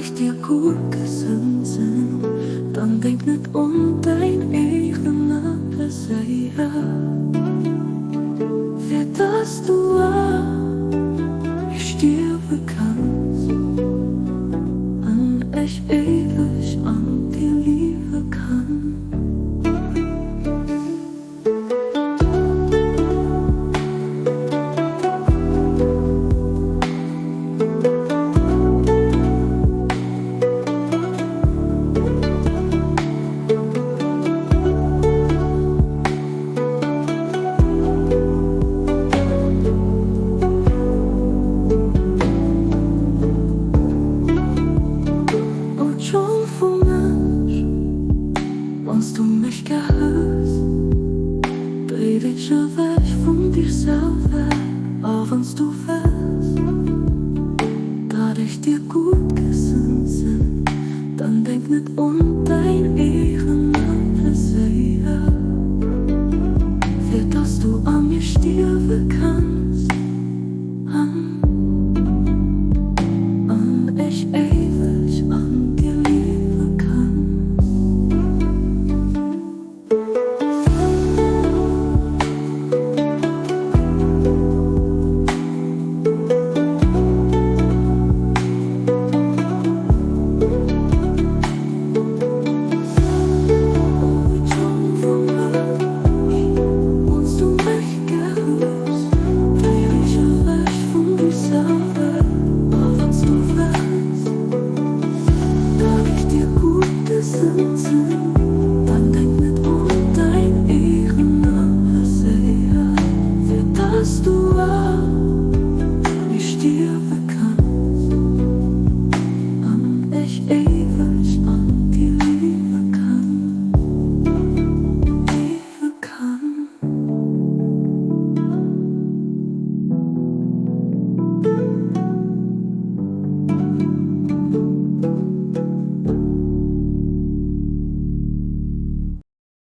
ich dir gut gesinnt sinn, dann denk net un däin eegene Pleséier, fir dass du ech stierwe kanns an ech éiweg an dir liewe kann. O Jong vum Mënsch, wann s du mech gär hues, dréi dech ewech vun dir selwer, a wann s du wëlls, datt ech dir gutt gesënnt sinn, dann denk net un.